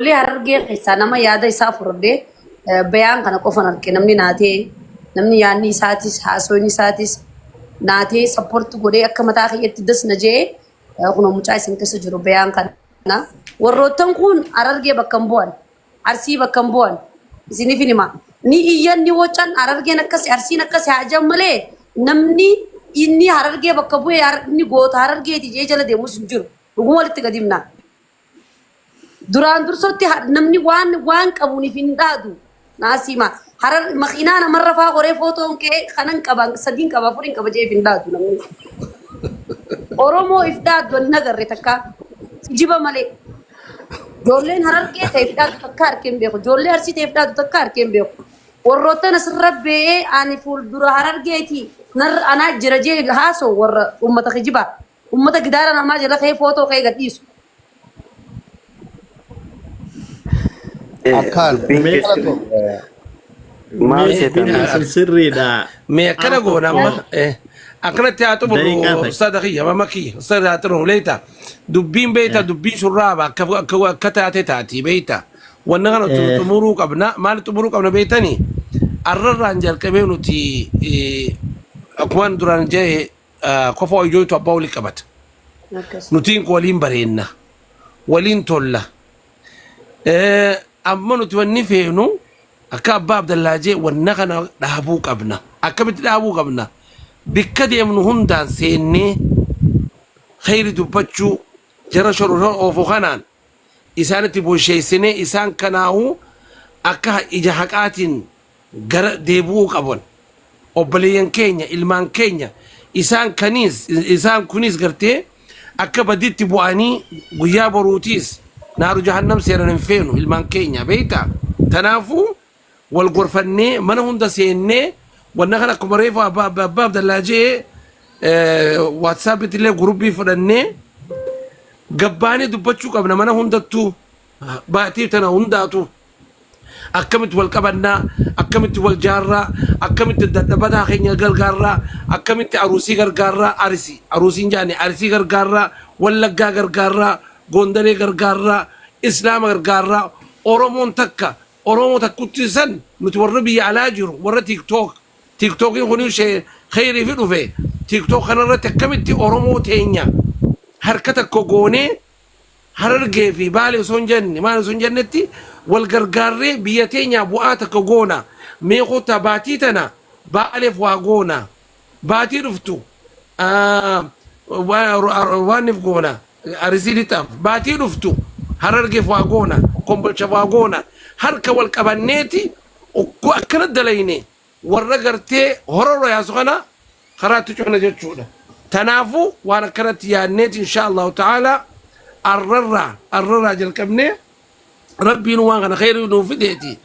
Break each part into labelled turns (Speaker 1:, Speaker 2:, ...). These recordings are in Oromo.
Speaker 1: Ijoollee Harargee keessaa nama yaada isaa furdee bayaan kana qofan arge. Namni naatee, namni yaadni isaatis haasawni isaatis naatee support godhee akka mataa kiyyatti das na jee, kunoo mucaa isin keessa jiru bayaan kana. Warroottan kun Harargee bakka hin bu'an, Arsii bakka hin bu'an. Isiniif hin hima. Ni iyyan, ni wacan, Harargeen akkasi, Arsiin akkasi haa jedhan malee, namni inni Harargee bakka bu'ee inni goota Harargeeti jee jala deemus hin jiru. Dhuguma walitti gadi himna. Duraan dursootti namni waan qabuun if hin dhaadu. Naasii ma harar makiinaa namarra faa horee footoon kee kanan qaba, sadiin qaba, afuriin qaba jee if hin dhaadu namni. Oromoo if dhaaddu hin agarre takka kijiba malee. Ijoolleen Harargee ta'e if dhaaddu takka harkee hin beeku. Ijoollee Arsii ta'e if dhaaddu takka harkee hin beeku. Warroottan asirra be'ee ani fuuldura Harargeeti narra anaa jira jee haasoo warra uummata kijibaa. Uummata gidaara namaa jala ka'ee footoo ka'ee gadhiisu.
Speaker 2: Akkaan.
Speaker 3: Dubbiin
Speaker 4: Mee
Speaker 3: keessan maal
Speaker 4: mee
Speaker 3: seetan?
Speaker 4: dubbiin sun sirriidha.
Speaker 5: Mee akkana
Speaker 4: Al
Speaker 5: goona amma
Speaker 4: tokko
Speaker 5: akkanatti haa xumurru.
Speaker 4: Daqiiqaa takka.
Speaker 5: Ustaada kiyya, mama kiyya, ustaada, haa xumurru leeta. Dubbiin beeyta, dubbiin shurraaba akka taate taati beeyta. Wanna kana xumuruu qabna. Maal xumuruu qabna beeytanii? Arrarraan jalqabee nuti akkuma duraan jee kofa ijootu abbaa walii qabata.
Speaker 1: Akkas.
Speaker 5: Nutiin kun waliin bareenna, waliin tolla. Amma nuti wanni feenu akka abbaa Abdallaa jee wanna kana dhaabuu qabna. Akkamitti dhaabuu qabna? Bikka deemnu hundaan seennee kheyri dubbachuu, jara shororoo oofu kanaan isaanitti busheessinee, isaan kanaa'uu akka ija haqaatiin gara deebi'uu qaban. Obboleeyyan keenya, ilmaan keenya, isaan kaniis, isaan kunis gartee akka baditti bu'anii guyyaa boruutiis naaru jahannam seenan hin feenu ilmaan keenya beektaa. Kanaafuu wal gorfannee mana hunda seennee wanna kana akkuma reefu abbaa Abdallaa jee WhatsAppitti illee guruppii fudhannee gabbaanii dubbachuu qabna. Mana hundattuu baatii tana hundaatu akkamitti wal qabannaa, akkamitti wal jaarraa, akkamitti dadhabataa keenya gargaarraa, akkamitti Aruusii gargaarraa, Arsii, Aruusiin jaane, Arsii gargaarraa, Wallaggaa gargaarraa, Gondaree gargaarraa, Islaama gargaarraa, Oromoon takka, Oromoo takkutti san. Nuti warra biyya alaa jiru, warra TikTok, TikTokiin kun ishee kheyrii fi dhufe, TikTok kanarratti akkamitti Oromoo teenya harka tokko goonee, Harargee fi Baalee osoo hin jenne, maal osoo hin jennetti, wal gargaarree biyya teenyaa bu'aa takka goona. Mee kottaa baatii tana Baaleef waa goona. Baatii dhuftu waanif goona. Arsii Lixaaf. Baatii dhuftu Harargeef waa goona. Kombolchaaf waa goona. Harka wal qabanneeti akkana dalayne warra gartee hororoo yaasu kana karaatti cufna jechuudha. Tanaafuu waan akkanatti yaadneeti insha Allahu ta'ala arrarraa jalqabnee, Rabbiin waan kana kheyrii nuu fideeti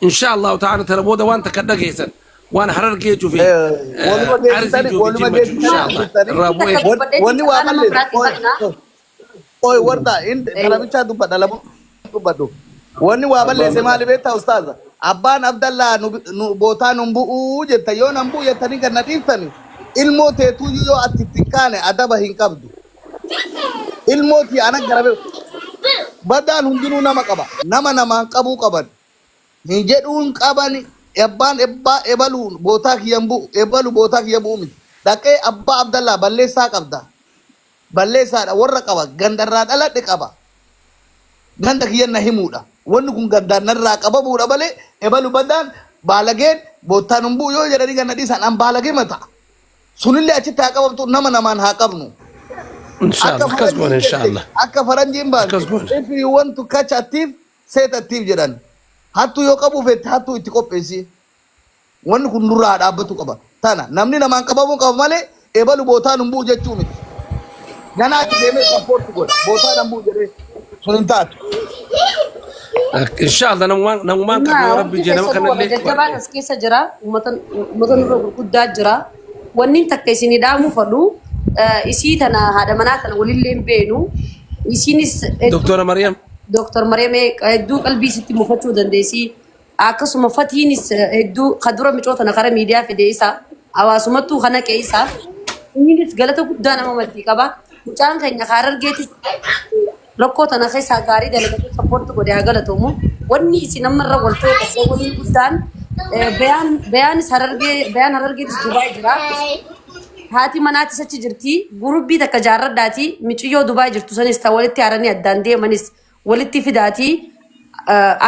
Speaker 5: insha Allahu ta'ala tana booda waan takka dhageessan waan Harargee cufi
Speaker 2: Waluma
Speaker 5: Arsii
Speaker 2: geessitanii
Speaker 5: cufi
Speaker 2: waluma
Speaker 5: Jimma cufi insha
Speaker 2: geessitanii
Speaker 5: Allah
Speaker 2: dhuftanii
Speaker 5: irraa bu'ee.
Speaker 1: Takka dubbadhee
Speaker 2: Wanni waa
Speaker 1: carraa nama
Speaker 2: balleessu.
Speaker 1: biraatti banna.
Speaker 2: Oy, warda in kana bichaa dubbadha, lama dubbadhu. Wanni waa balleesse maali beektaa, ustaaza? Abbaan Abdallaa nu bootaa nun bu'uu jetta. Yoo nan bu'u jettanii gad na dhiiftani, ilmoo teetuyyuu yoo ati itti hin kaane adaba hin qabdu. Ilmoo tii ana gara badaan hundinuu nama qaba. Nama namaan qabuu qaban. Hin jedhuun qabani. Abbaan ebbaa ebalu bootaa kiyyan bu'u, ebalu bootaa kiyya bu'u miti. Dhaqee abbaa Abdallaa balleessaa qabda. Balleessaadha, warra qaba, gandarraa dhaladhe qaba. Ganda kiyyan na himuudha. Wanni kun gandaan narraa qabamuudha malee ebalu badaan baalageen boottaan hin bu'u yoo jedhanii ganna dhiisan an baalagee mata. Sunillee achitti haa qabamtu, nama namaan haa qabnu.
Speaker 5: Insha
Speaker 2: Akka
Speaker 5: Allah akkas goona.
Speaker 2: faranjiin
Speaker 5: Insha
Speaker 2: jette
Speaker 5: Allah
Speaker 2: akka faranjiin baante
Speaker 5: akkas goona.
Speaker 2: "If you want to catch a thief, set a thief" jedhan. Hattuu yoo qabuu feette hattuu itti qopheessi. Wanni kun nurraa haa dhaabbatu qaba. Tana namni namaan qabamuu qaba malee ebalu bootaan hin bu'u jechuu miti. Ganaa achi deemee support godha. Bootaan hin bu'u jedhee sun hin taatu.
Speaker 5: Insha Allah namumaan qabne yoo Rabbi
Speaker 1: Hundi
Speaker 5: jee nama
Speaker 1: keessattuu warra
Speaker 5: kanallee
Speaker 1: jajjabaan as keessa jira. Uummata nurra gurguddaa jira. Wanni takka isinii dhaamuu fadhu, isii tana haadha manaa tana walillee hin beenu. Isinis hedduu
Speaker 5: Doktora Maryam.
Speaker 1: Dooktar Maryam hedduu qalbii isitti mufachuu dandeessi. Akkasuma Fatiinis hedduu kadura micoo tana kara miidiyaa fide isa hawaasumattuu kana qeessa. Innis galata guddaa nama maddii qaba. Mucaan keenya Harargeetis Rakkoo tana keessaa gaarii dalagatee support godhe haa galatoomu. Wanni isin amma irra wal ta'uu qabdan wanni guddaan bayaan bayaanis harargee bayaan harargeetis Dubaay jira. Haati manaatis achi jirti. Gurubbii takka jaarradhaati. Miciyyoo Dubaay jirtu sanis ta walitti haaranii addaan deemanis walitti fidaati.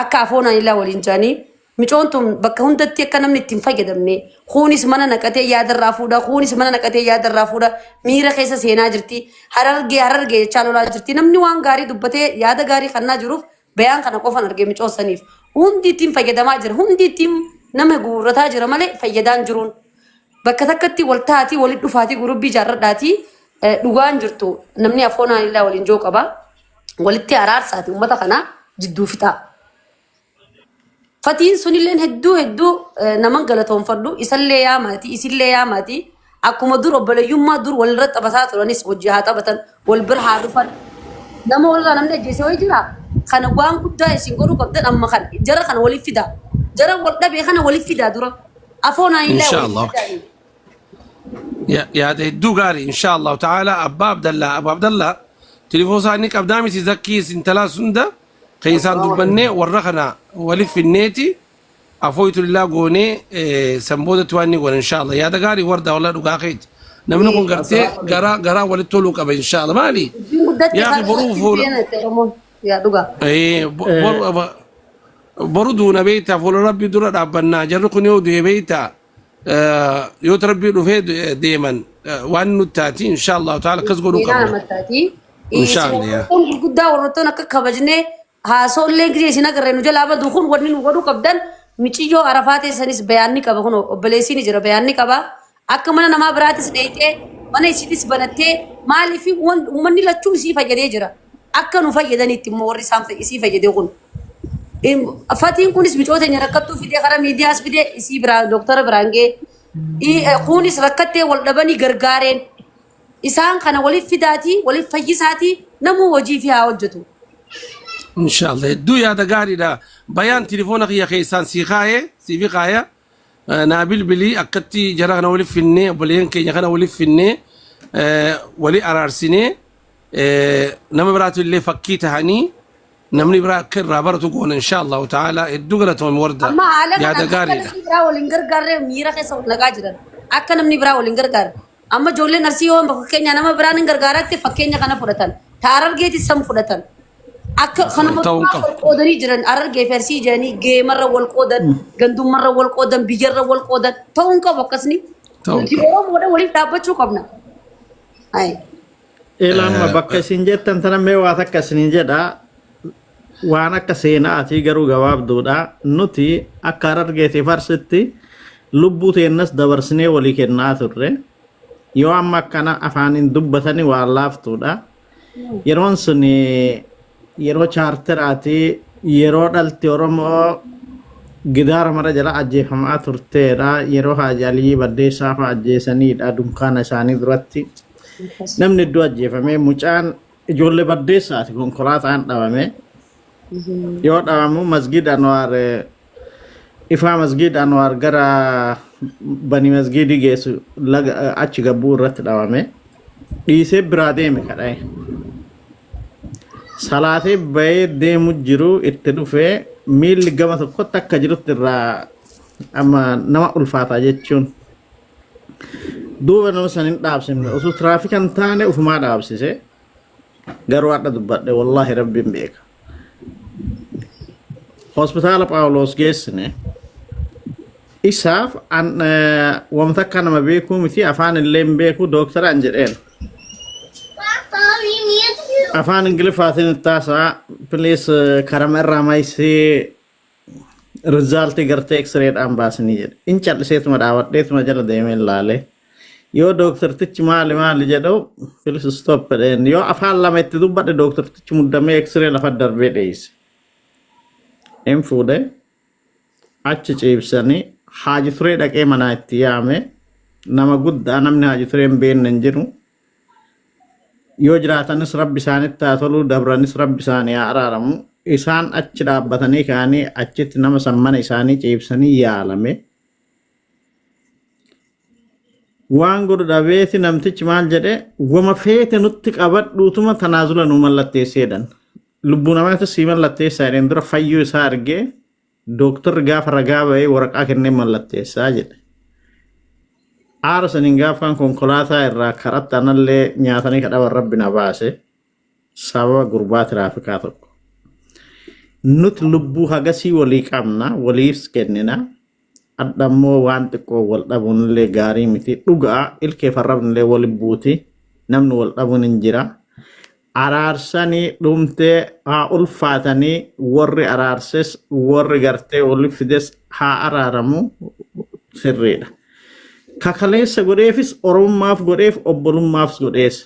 Speaker 1: Akka afoonaan ilaa waliin jaanii. Micoon tun bakka hundatti akka namni itti hin fayyadamne kuunis mana naqatee yaada irraa fuudha kuunis mana naqatee yaada irraa fuudha miira keessa seenaa jirti harargee harargee jechaa lolaa jirti namni waan gaarii dubbatee yaada gaarii kannaa jiruuf bayaan kana qofan argee micoo saniif hundi ittiin fayyadamaa jira hundi ittiin nama guurrataa jira malee fayyadaan jiruun bakka takkatti wal taatii walitti dhufaatii gurubbii jaarradhaatii dhugaan jirtu namni afoonaan illaa waliin joo qaba walitti araarsaati ummata kana jidduu fixaa. Fatiin sunilleen hedduu hedduu naman galatoonfadhu isallee yaamaati isillee yaamaati akkuma dur obboleeyyummaa dur walirra taphataa turanis hojii haa taphatan wal bira haa dhufan nama walirraa namni ajjeese wayii jira kana waan guddaa isin godhuu qabdan amma kana jara kana waliif fidaa jara wal dhabee kana waliif fidaa dura afoonaa illaa waliif
Speaker 5: Inshallah.
Speaker 1: fidaa.
Speaker 5: Yaada hedduu gaarii insha Allahu ta'ala abbaa Abdallaa Abu Abdallaa telefoon isaanii qabdaa miti zakkii intalaa sunda keessaan dubbannee warra kana waliif finneeti afooytu lillaa goonee san boodatti waan ni goona insha Allah yaada gaarii warda wallah dhugaa keeti namni kun gartee garaa garaa walitti toluu qaba insha Allah maali
Speaker 1: Dubbiin guddatte
Speaker 5: yaa akhi boruu fuula
Speaker 1: Oromoon yaa dhugaa.
Speaker 5: Boru duuna beektaa fuula rabbii dura dhaabbannaa jarri kun yoo du'e beektaa yoo rabbii dhufee deeman waan nutti taati insha Allah ta'ala akkas godhuu
Speaker 1: Seenaa
Speaker 5: qabna.
Speaker 1: namatti
Speaker 5: Insha Allah yaa.
Speaker 1: Kun gurguddaa warroottan akka kabajnee haasoollee gisee isin agarree nu jalaa badu kun wanni nu godhuu qabdan miciyyoo arafaa teessanis bayaanni qaba kun obboleessiin jira bayaanni qaba akka mana namaa biraatis dheeyxee mana isiitis banattee maaliif uummanni lachuu isii fayyadee jira akka nu fayyadanitti immoo warri isaan isii fayyadee kun. Fatiin kunis micoo teenya rakkattuu fidee karaa miidiyaas fidee isii biraa dooktara biraan ga'ee kunis rakkattee wal dhabanii gargaareen isaan kana waliif fidaatii waliif fayyisaatii namuu hojii fi haa hojjetu.
Speaker 5: Inshallah hedduu yaada gaariidha. Bayaan telefoona kiyya keessaan sii kaayee siifi kaaya naa bilbilii akkatti jara kana waliif finnee obboleeyyan keenya kana waliif finnee walii araarsinee nama biraatu illee fakkii tahanii namni biraa akka irraa baratu goona insha Allahu ta'ala hedduu galatoome warda
Speaker 1: Amma haala
Speaker 5: yaada
Speaker 1: kanaan akka
Speaker 5: gaariidha.
Speaker 1: namni biraa waliin gargaarree miira keessa wal naqaa jiran. Akka namni biraa waliin gargaarre. Amma ijoolleen arsii yoo fakkeenya nama biraan hin gargaaratti fakkeenya kana fudhatan. Ta Harargeetis san fudhatan. Akka kanuma
Speaker 5: Ta'uu hin
Speaker 1: duraa
Speaker 5: qabu.
Speaker 1: wal qoodanii jiran Harargee fi Arsii jedhanii geemarra wal qoodan, gandummarra wal qoodan, biyyarra wal qoodan. Ta'uu hin qabu akkasni.
Speaker 5: Ta'uu hin
Speaker 1: Nuti
Speaker 5: qabu.
Speaker 1: Oromoodha waliif dhaabbachuu qabna. Ayi.
Speaker 4: Ilaama bakka isin jettan tana mee waa takka isinin jedha waan akka seenaatii garuu gabaabduudha nuti akka harargeetiif arsitti lubbuu teennas dabarsinee walii kennaa turre yoo amma akkana afaaniin dubbatani waan laaftuudha yeroon sun yeroo chaarteraati yeroo dhalti Oromoo gidaara mara jala ajjeefamaa turteedha yeroo Haaji Aliyyi Baddeessaa fa'a ajjeesaniidha dunkaana isaanii duratti namni iddoo ajjeefame mucaan ijoollee baddeessaati konkolaataan dhabame yoo dhabamu masgiid Anwaar ifaa masgiid Anwaar gara bani masgiidii geessu laga achi gabbuu irratti dhabame dhiisee biraa deeme kadhae salaatee bahee deemu jiru itti dhufee miilli gama tokkotti akka jirutti irraa amma nama ulfaataa jechuun duuba nama san hin dhaabsifne osoo tiraafika hin taane ufumaa dhaabsise garuu hadha dubbadhe wallaahi rabbiin beeka hospitaala Phaawulos geessine isaaf an wanta akka nama beekuu miti afaan illee hin beeku dooktaraan jedheen afaan ingiliffaatiin itti haasa'a please karama irraa maysee Rizaaltii gartee x-ray'dhaan baasanii jedhe. In calliseetuma dhaabadheetuma jala deemee ilaale. Yoo dooktartichi maali maali jedhu please stop jedheen. Yoo afaan lama itti dubbadhe dooktartichi muddamee x-ray lafa darbee dheeyse. In fuudhe achi ciibsanii haaji turee dhaqee manaa itti yaame nama guddaa namni haaji turee hin beekne hin jiru. Yoo jiraatanis rabbi isaanitti haa tolu, dabranis rabbi isaanii haa araaramu. Isaan achi dhaabbatanii ka'anii achitti nama san mana isaanii ciibsanii yaalame. Waan godhu dhabeeti namtichi maal jedhe wama feete nutti qabadhuutuma tanaazula nu mallatteessee jedhan. Lubbuu namaatu sii mallatteessaa jedheen dura fayyuu isaa argee dooktarri gaafa ragaa ba'ee waraqaa kennee mallatteessaa jedhe. Aara saniin gaafaan konkolaataa irraa karatti anallee nyaatanii kadhaban rabbi na baase sababa gurbaa tiraafikaa tokko. Nuti lubbuu hagasii walii qabna waliif kennina. Adda immoo waan xiqqoo wal dhabuun illee gaarii miti. Dhugaa ilkee farrabni illee wal buuti. Namni wal dhabuun hin jira. Araarsanii dhumtee haa ulfaatanii warri araarses warri gartee wali fides haa araaramu sirriidha. Kakaleessa godheefis oromummaaf godheef obbolummaafis godhees.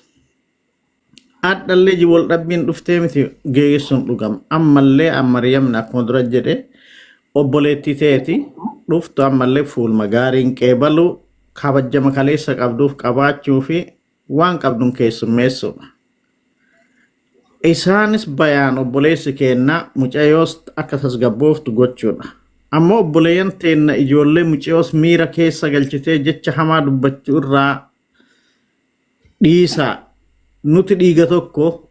Speaker 4: Adhallee ji wal dhabbiin dhuftee miti geessuun dhugama. Ammallee Maryamni akkuma dura jedhe obboleettii teeti dhuftu ammallee fuulma gaariin qeebalu kabajama kaleessa qabduuf qabaachuu fi waan qabduun keessummeessuudha. Isaanis bayaan obboleessi keenna mucayyoos akka tasgabbooftu gochuudha. Ammoo obboleeyyan teenna ijoollee mucayyoos miira keessa galchitee jecha hamaa dubbachuu irraa dhiisaa. Nuti dhiiga tokko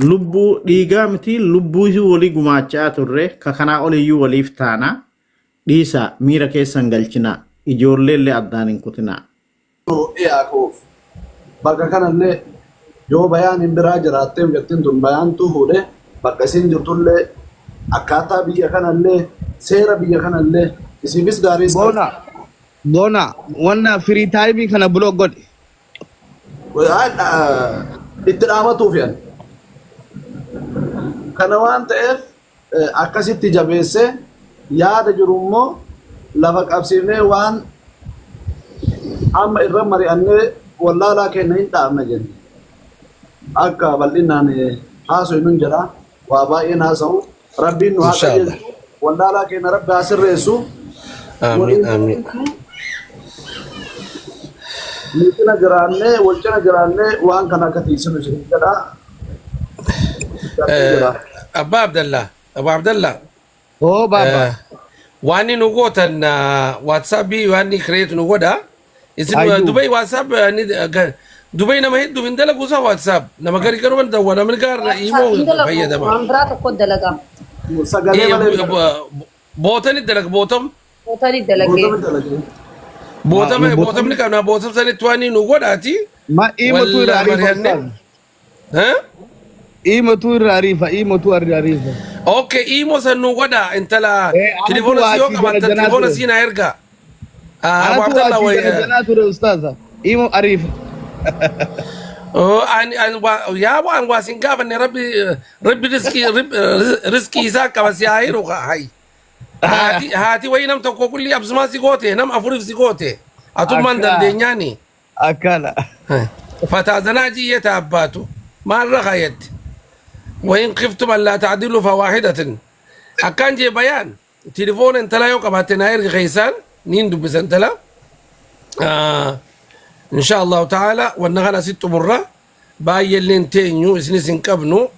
Speaker 4: lubbuu dhiigaa miti lubbuu isii walii gumaachaa turre ka kanaa oliyyuu waliif taana dhiisaa miira keessan galchinaa ijoolleellee addaan hin kutinaa.
Speaker 6: Dhiyaatuuf bakka kanallee yoo bayaan hin biraa jiraattee mucattiin tun bayaantuu fuudhee bakka isiin jirtullee akkaataa biyya kanallee seera biyya kanallee isiifis gaarii
Speaker 2: Boona, boona, wanna free time kana block godhi.
Speaker 6: Itti dhaamatuuf yan. Kana waan ta'eef akkasitti jabeessee yaada jiru immoo lafa qabsiifnee waan amma irra mari'annee wallaalaa keenya hin dhaabna jenne. Akka bal'inaan haasofnu hin jedha. Waa baay'een haasa'u. Rabbiin nu haa
Speaker 5: Inshaallah.
Speaker 6: qajeelchu. Wallaalaa keenya Rabbi haa sirreessu.
Speaker 5: Amiin amiin.
Speaker 6: Nu cina jiraannee wal cina jiraannee waan kana akka tiisinu isin jedha.
Speaker 5: Abbaa Abdallaa. Abbaa Abdallaa.
Speaker 2: Oo baaba.
Speaker 5: Waan nu gootan WhatsAppii waan create nu godha. Isin
Speaker 2: Ayyuu.
Speaker 5: Dubai WhatsApp Dubai nama hedduuf hin dalagu isa WhatsApp. Nama gari garuu hin dawwa namni gaarra imo
Speaker 1: Hin dalagu
Speaker 5: fayyadama.
Speaker 1: waan biraa tokko dalaga.
Speaker 6: Sagalee malee.
Speaker 5: Bootani dalag bootam.
Speaker 1: Bootani dalagee.
Speaker 6: Bootami dalagee.
Speaker 5: Bootama bootamni qabna bootam sanitti waan nu godhaati.
Speaker 2: Ma imotu irra
Speaker 5: Wal
Speaker 2: ariifa
Speaker 5: mari'anne.
Speaker 2: ustaaz. Imotu irra ariifa, imotu irra ariifa.
Speaker 5: Okay, imo san nu godha intala
Speaker 2: Eh, anatu
Speaker 5: telefoona si yoo
Speaker 2: waa achii
Speaker 5: qabaattan
Speaker 2: jala
Speaker 5: telefoona
Speaker 2: ture.
Speaker 5: si na erga. Abu
Speaker 2: Anatu
Speaker 5: Abdallah
Speaker 2: waa
Speaker 5: way.
Speaker 2: achii jala ture ustaaza. Imo ariifa.
Speaker 5: Oh, ani ani wa yaa waan waa sin gaafanne rabbi rabbi riskii riskii isaa qaba si haa hiru hay. Haati haati wayii nam tokko kulli absumaa si goote nam afuriif si goote atummaan
Speaker 2: Akka.
Speaker 5: dandeenyaani.
Speaker 2: Akkana.
Speaker 5: Fataazanaa jiyyata abbaatu maal rakayetti. وإن خفتم ألا تعدلوا فواحدة أكان جي بيان تليفون انت لا يوقع تناير خيسان نين دبس انت لا إن شاء الله تعالى ونغنا ست مرة باي اللي انتينيو اسنسن كبنو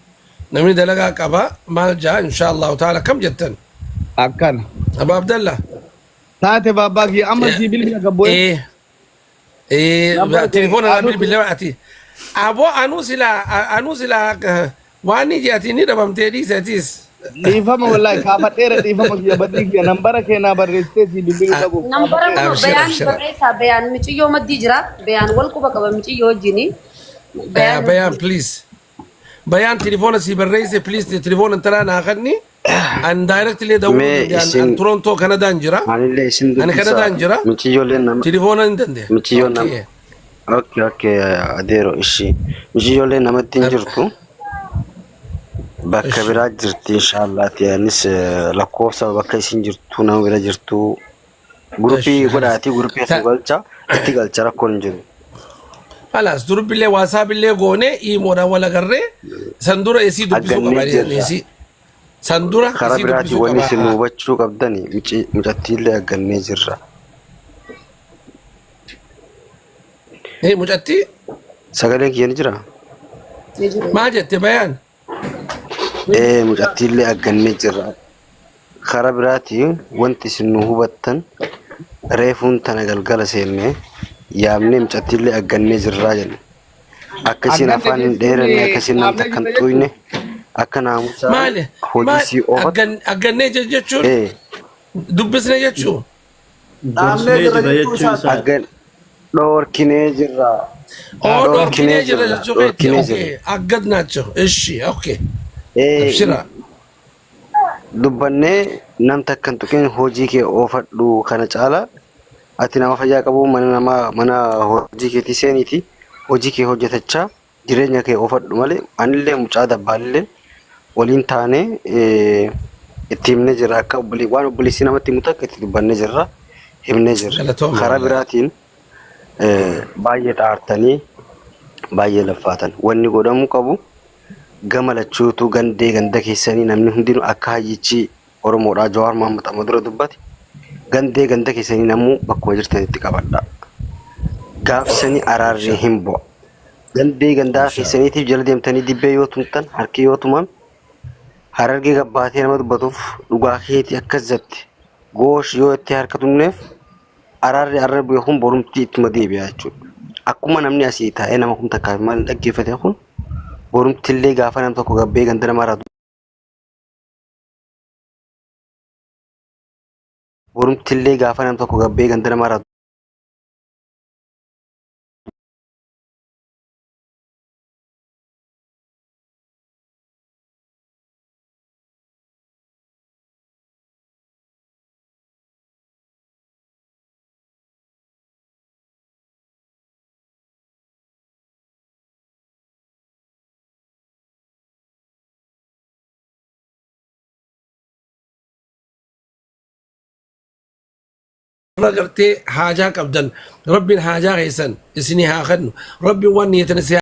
Speaker 5: نمني دلقا كبا مالجا إن شاء الله تعالى كم جتن
Speaker 2: Akkana.
Speaker 5: أبو عبد الله
Speaker 2: Taate baabaa kiyya amma sii bilbila gabboye.
Speaker 5: إيه إيه
Speaker 2: Nambara kee
Speaker 5: تليفون أنا
Speaker 2: anu
Speaker 5: بالله أتي أبو أنو سلا أنو سلا واني جاتني دبمتي دي ساتيس
Speaker 2: Dhiifama wallahi kaafadheera dhiifama kiyya badii kiyya nambara kee naa barreessitee sii bilbiluu dhabuuf
Speaker 1: Nambara
Speaker 2: kaafadheera.
Speaker 1: kun
Speaker 5: أبشر
Speaker 1: bayaan
Speaker 5: أبشر
Speaker 1: barreessaa bayaan miiciyyoo maddii jira. Bayaan wal quba qaba miiciyyoo wajjini. Bayaan
Speaker 5: بيان please بيان تليفون سي بريسي please تليفون انت لا ناخدني ان directly دور
Speaker 3: Mee
Speaker 5: ان
Speaker 3: isin
Speaker 5: تورونتو كندا انجرا
Speaker 3: anillee isin
Speaker 5: انا
Speaker 3: dubbisa
Speaker 5: كندا انجرا
Speaker 3: mucayyoolleen nama
Speaker 5: تليفون انت
Speaker 3: mucayyoon nama
Speaker 5: okay
Speaker 3: okay okay adeero ishii mucayyoolleen namatti hin jirtu bakka
Speaker 5: ايش
Speaker 3: biraa jirti inshaallaati anis lakkoofsa bakka isin jirtu nama bira jirtu
Speaker 5: ايش
Speaker 3: gurupii
Speaker 5: خلاص
Speaker 3: godhaatii gurupii isin galcha itti galcha rakkoon hin jiru.
Speaker 5: خلاص درب اللي واتساب اللي غوني ايمونا ولا غري سندورة يسي دبسو
Speaker 3: Haggannee
Speaker 5: قبا
Speaker 3: jirra.
Speaker 5: يسي سندورة
Speaker 3: Karaa
Speaker 5: يسي
Speaker 3: biraatiin
Speaker 5: دبسو
Speaker 3: wanni isin
Speaker 5: قبا
Speaker 3: hubachuu qabdani mucattiillee haggannee jirra.
Speaker 5: ايه مجتي
Speaker 3: Sagaleen kiyya ni jiraa?
Speaker 1: ni jiru.
Speaker 5: ما جت بيان
Speaker 3: Ee mucattiillee haggannee jirra. Karaa biraatiin wanti isin nu hubattan reefuun tana galgala seennee yaamnee mucattiillee haggannee jirraa jenna. Akka isin
Speaker 2: Agganne
Speaker 3: afaan hin
Speaker 2: jechuun
Speaker 3: dheeranne akka isin nam
Speaker 2: dhaabnee
Speaker 3: takka hin
Speaker 2: jirra
Speaker 3: xuyne
Speaker 2: jechuudha.
Speaker 3: Akka naamusaan
Speaker 5: Maali?
Speaker 3: hojii
Speaker 5: Maal
Speaker 3: sii oofatu.
Speaker 5: Aggannee jechuun
Speaker 3: Ee
Speaker 5: dubbisne jechuu.
Speaker 6: Dhaabnee
Speaker 4: Gorsinee
Speaker 6: jirra
Speaker 4: jirra
Speaker 6: jechuu
Speaker 4: jechuu
Speaker 6: isaati.
Speaker 4: isaati.
Speaker 3: Aggan dhorkinee jirra.
Speaker 5: Oo
Speaker 3: Dhorkinee
Speaker 5: dhorkinee jirra
Speaker 3: jirra.
Speaker 5: jechuu keetti.
Speaker 3: Dhorkinee
Speaker 5: Okay
Speaker 3: jirra.
Speaker 5: aggad naacho. Ishi okay.
Speaker 3: Ee
Speaker 5: Abshira.
Speaker 3: dubbannee nam takka hin tuqin hojii kee oofadhu kana caala ati nama fayyaa qabu mana namaa mana hojii keetii seeniiti hojii kee hojjetachaa jireenya kee oofadhu malee anillee mucaa dabbaalillee waliin taanee itti himnee jirra akka waan obboleessi namatti himu takka itti dubbannee jirra himnee jirra.
Speaker 5: Galatooma
Speaker 3: Karaa
Speaker 5: wallahi.
Speaker 3: biraatiin baay'ee xaartanii baay'ee laffaatan wanni godhamuu qabu gama lachuutu gandee ganda keessanii namni hundinuu akka hayyichi Oromoodhaa Jawaar Mohaammed amma dura dubbate gandee ganda keessanii namuu bakkuma jirtanitti qabadha. Gaafsanii araarri
Speaker 5: Inshallah.
Speaker 3: hin bu'a. Gandee gandaa
Speaker 5: Inshallah.
Speaker 3: keessaniitiif jala deemtanii dibbee yoo tumtan harki yoo tumame harargee gabbaatee nama dubbatuuf dhugaa keetii akkas jette goosh yoo itti harka tumneef araarri arra bu'e kun borumti ittuma deebi'a jechuudha. Akkuma namni asii taa'ee nama kun takkaaf maal dhaggeeffate kun borumti illee gaafa nam tokko gabbee ganda namaarraa borumti illee gaafa nam tokko gabbee ganda namaarraa
Speaker 5: Warra gartee haajaa qabdan rabbiin haajaa keessan isinii haa kennu rabbiin waan niyyatan isin